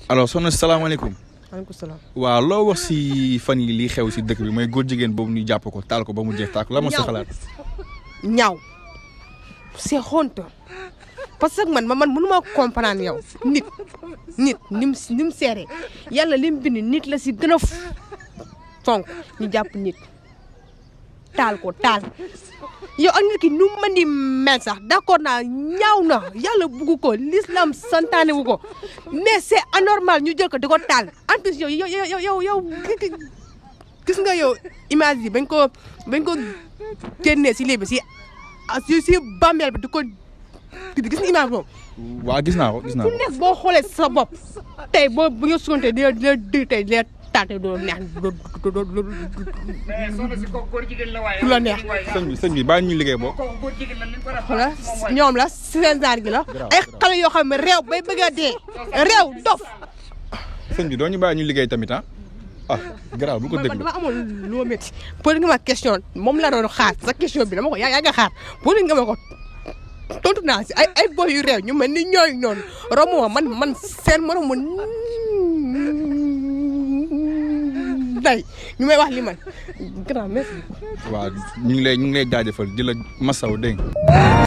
alors soxna si salaamaaleykum. maaleykum salaam. waaw loo wax si fan yi lii xew si dëkk bi mooy góor jigéen boobu ñu jàpp ko taal ko ba mu jeex tàkk la ma sa xalaat. ñaaw c'est honte parce que man mënuma comprendre yow nit ni mu seeree yàlla li mu bind nit la si gën a fonk ñu jàpp nit taal ko taal yow ak nit ki nu mu mën di mel sax d'accord naa ñaaw na yàlla bugg ko l'islam santaane wu ko mais c'est anormal ñu jël ko di ko taal en plus yow gis nga yow image yi bañ ko génnee si lii bi si bàmmeel bi di ko gis nga image boobu. waaw gis naa ko. ku nekk boo xoolee sa bopp tey boo bu ñu suntee dina dig tey dina taate doo neex du la neex. sëñ bi bàyyi ñu liggéey boo. voilà ñoom la seen genre gi la ay xale yoo xam ne réew bay bëgg a dee réew dof. sëñ bi doo ñu bàyyi ñu liggéey tamit ah garaaw bu ko déglu. man dama amoon loo métti pour nga ma question moom la doon xaar sa question bi dama ko yaa nga xaar pour nga ma ko tontu naa si ay boy yu réew ñu mel ni ñooy noonu romo man seen moromu day ñu may wax li man grand merci. waaw ñu ngi lay jaajëfal di la masaw dégg nga